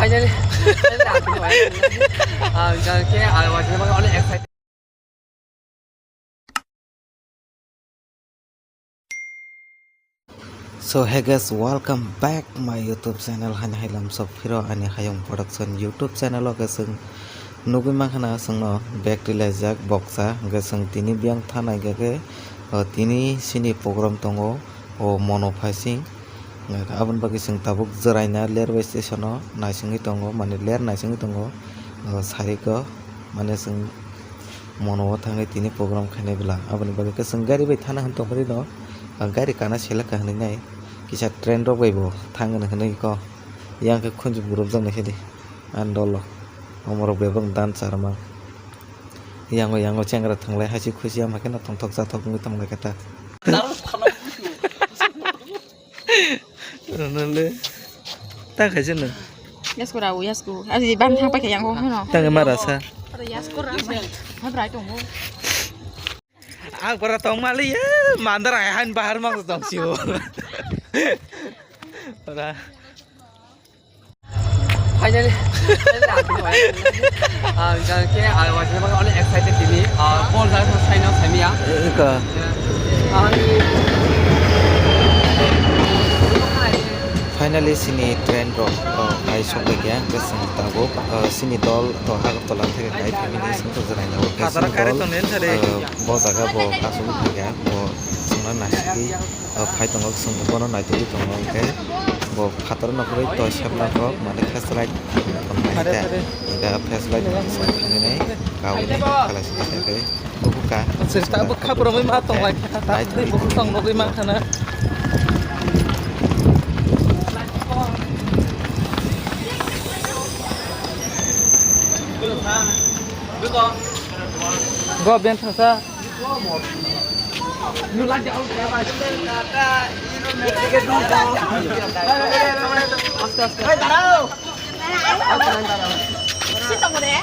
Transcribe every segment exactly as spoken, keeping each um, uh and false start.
Finally, finally, ang tini wai. Ah, hingkha khe ang waisina bagwi onek excited. So hey guys, welcome back my YouTube channel. Hani hai lam sok phiro ani Hayung Production YouTube channel o khe chwng nugwi mankha na chwngno back rilaijak boksa, hwnkhe chwng tini biyang thanai khe, o tini chini program tongo, o mono phaising. Aboni bagwi chwng tabuk Jwraina railway station o naisingwi tongo, mane rail naisingwi tongo, o sariko, mane chwng mono o thangwi tini program khainai bwla. Aboni bagwi khe chwng gari bai thana hwn tongphuru no, gari kana selekha hwnwi nai. Kisa train rok bai bo thang hwnwi hwnwi kho. Yang khe khunju burupjak nai khe di. Ani dolo. Omorok bebak dan charwma. Yango yango chengra thanglai haisi khusi ama khe no tongthok chathok wngwi tonglaikha ta. Rwna le. Ta khaisa no. Yasko rao, yasko. Aji ban thang paikha yango heno. Tang ma rasa. Aro yasko rao. Ha brai tongo. Ang pura tong mali ye, mandar ai han bahar mang tong sio. Ora. Finally, finally, ang tini wai. Ah, hingkha khe ang waisina bagwi onek excited tini. Ah, bol jaga saino saimia. Ika. Ang Finally, chini train rok, oh, phai sok bai kha, hwnkhe chwng tabuk, oh, chini dol to Agartala theke nai phaimani chwng to Jwraina o. Hwnkhe chini dol, oh, bo jaga bo achugwi phai kha, bo chwngno naisingwi, oh, phai tongo, chwng bono naitugwi tongo, hwnkhe bo phataro nukgwi to sepna kok, mane flashlight nai ta, hwnkhe flashlight nai chwng thangwi nai, kawi nai, khalai sini ta khe. Buka. Sir, tabuk khapromwi ma tong lai kha, tabuk twi bukhuk tong nugwi man khana. Go, ben thangsa. Aste, aste.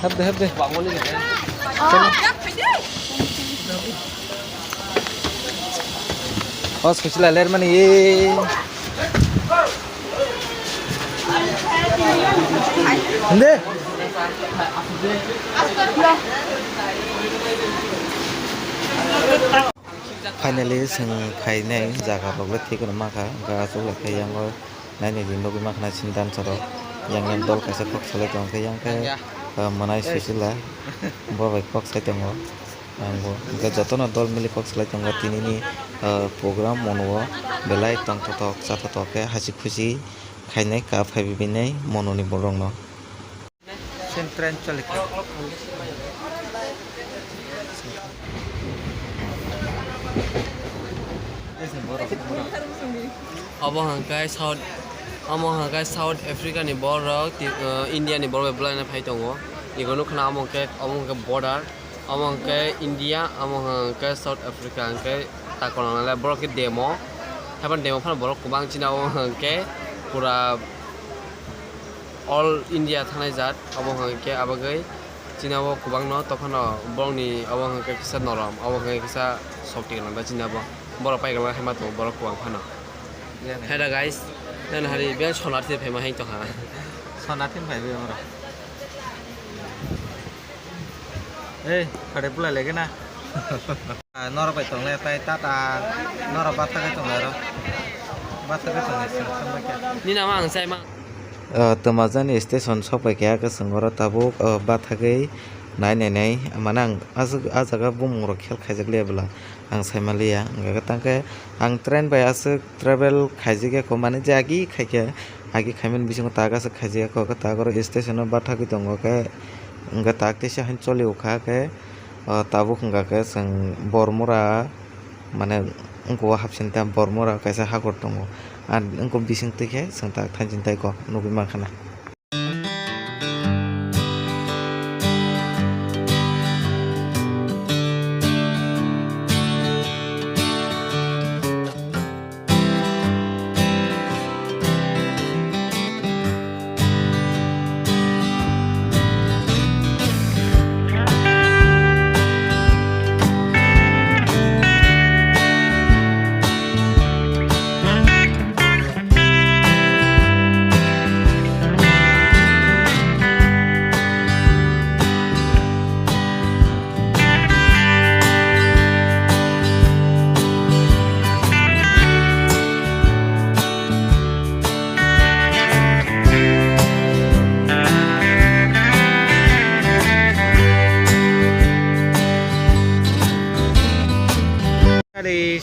Hep de, hep de. Os kuchila ler mani ye. Hende. Finally, chwng phainai jaga rok le thik no ma kha, hwnkhe aswk lai khe yango nainai di nugwi ma khna chini dansa rok. Yang yang dol kaisa kok salai tong khe, yang khe, ah, mwnai Susila, bo bai kok sai tongo. Ang bo hwnkhe jotono dol mili kok salai tongo, tini ni, ah, program mono o belai tongthotok chathotok khe hasi khusi khainai ka phai bibinai mono ni borok no. Sen train choli kha. Obo hwnkhe South, omo hwnkhe South Africa ni borok, ti-, uh, India ni borok bai bwlaina phai tongo. Ego nukha na omo hwnkhe, omo hwnkhe border, omo hwnkhe India, omo hwnkhe South Africa hwnkhe takolong nalai borok khe demo. Haiphano demo phano borok kwbang chini omo hwnkhe pura All India thangnai jat, obo hwnkhe abagwi chini abo kwbangno, tophano borokni obo hwnkhe kisa norom, obo hwnkhe kisa softi gwnang da chini abo. Borok pai gwnang haima tongo borok kwbang phano. Hai da guys, nang hari bel sonathi phaima hai tongkha. Sonathi phaiwi oro. Ei, phare bulai lege na. Ah, norok bai tongle tai tata, norok bathagwi tonglai ro. Bathagwi tonglai sing sing bai khe. Nini nama ang chai ma. Ah, Twmajani station sok bai khe, ah, kwchwng oro tabuk, ah, bathagwi nai nai nai. Mane ang aswk ah jaga bumung rok khel khaijak liya bwla ang sai manliya. Hwnkhe tangkhe ang train bai aswk travel khaijak ya kho, mane je agi khaikhe, agi khaimani bisingo tak aswk khaijak ya kho, tak oro station o bathagwi tongo khe, hwnkhe tak teisa haino choli o kha khe, o tabuk hwnkha khe chwng Bormura, mane wngkha o hapsini ta Bormura kaisa hakor tongo, a wngkha bising twi khe chwng tak thangjin tai kho nugwi mankha na.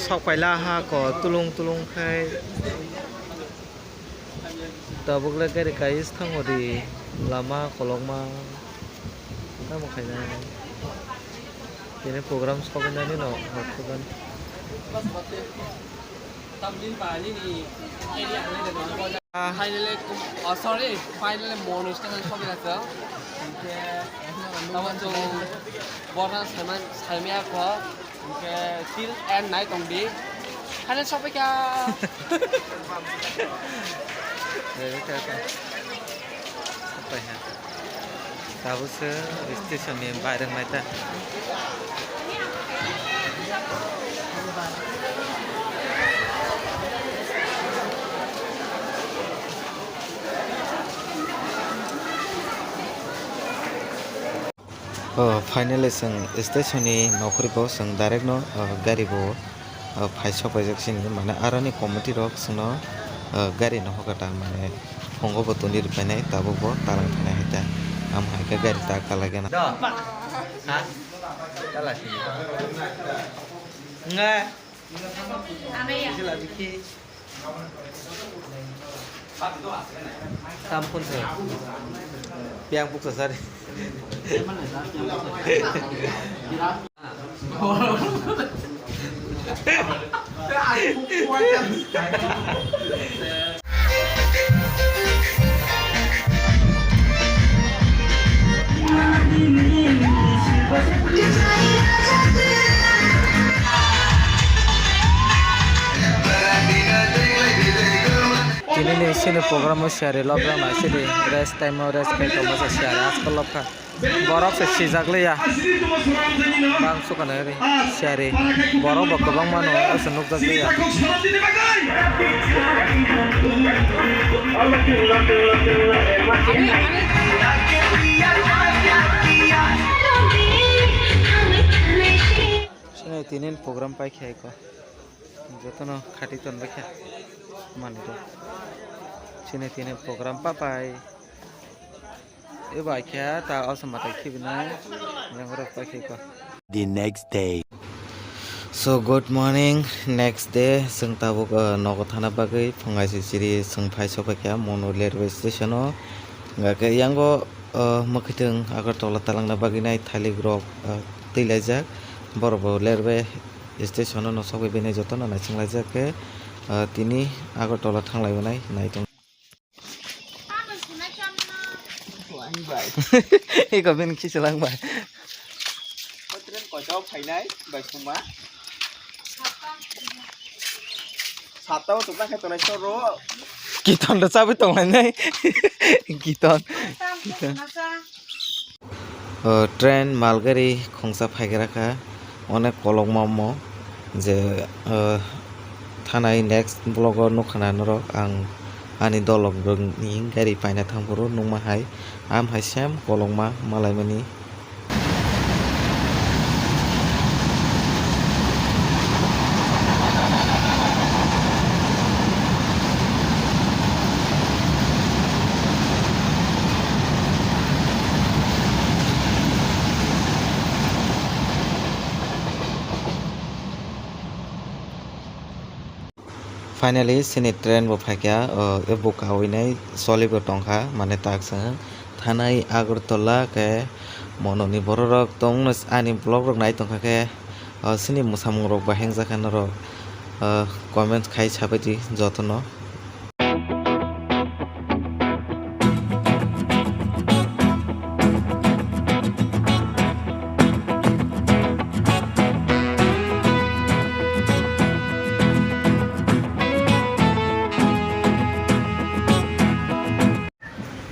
Sok paila ha ko tulung tulung khai. Tabuk le gari kais thango di lama kolokma. Tamo khaina. Tini program sok nani no hor thukan. Finally, oh, sorry, finally, Monu station sopi na chwng. Hinkhe, tamo chwng borna saiman, saimaya kho. Hinkhe, till end nai tong di. Final sopi kha. Sopi kha. Tabuk se station ni bairang nai ta. Oh, finally, chwng station ni nokhorwi bo chwng direct no, oh, gari bo. Ah, phai sok paijak sini, mane aroni committee rok chwngno, ah, gari no hoka ta, mane phungo bo toni rwpainai, tabuk bo talang thanai hai ta. Am hai khe gari ta kalai gana. Ha? Tala sini. Nga. Sila biki. Tam phone se. Piang buksa sari. Tini ni sini program o siyari lobjak na sidi rest time o rest khai tongma se siyari askol lobkha. Borok se sijak liya. Bang sukana ri siyari. Borok bo kwbangma no oso nukjak liya. Sini tinin program pai khe ko. Jotono khati ton bai khe. Mani to. Sini tinin program pa pai. Eba khe ta oso matai khibinai, yang rok paikhe ko. The next day. So, good morning, next day, chwng tabuk, uh, nogo thana bagwi phungai se chiri chwng phai sok kha Monu railway station o. Hingkha khe yango, uh, mwkhwtwng Agartala talangna bagwi nai thalik rok, uh, twi laijak. Borok bo railway station o no sogwi bini jotono naising laijak khe, uh, tini Agartala thanglai nai nai tong. Iko bini khichilang bai. Train koito phainai bai suma. Satta o tukna khe tonai soro. Kiton ro chabwi tonglainai. Kiton. Kiton. O, train malgari khongsa phaigra kha, onek kolokma omo je, o, thanai next vlog o nukha na norok ang ani dolok rokni gari paina thangphuru nukma hai, am hai same kolokma malaimani. Finally, chini train bo phaikha, o, e buka winai choli bo tongkha, mane tak chwng thanai Agartala khe Mononi borok rok tongno ani vlog rok nai tongkha khe, o, chini mwsamung rok bahai wngjakha norok, o, comment khai sabaidi jotono.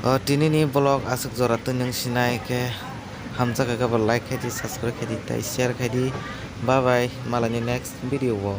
O, tinini vlog aswk jora twi nung sinai khe hamjakha khe bo like khai di, subscribe khai di, tei share khai di. Bye bye, malani next video o.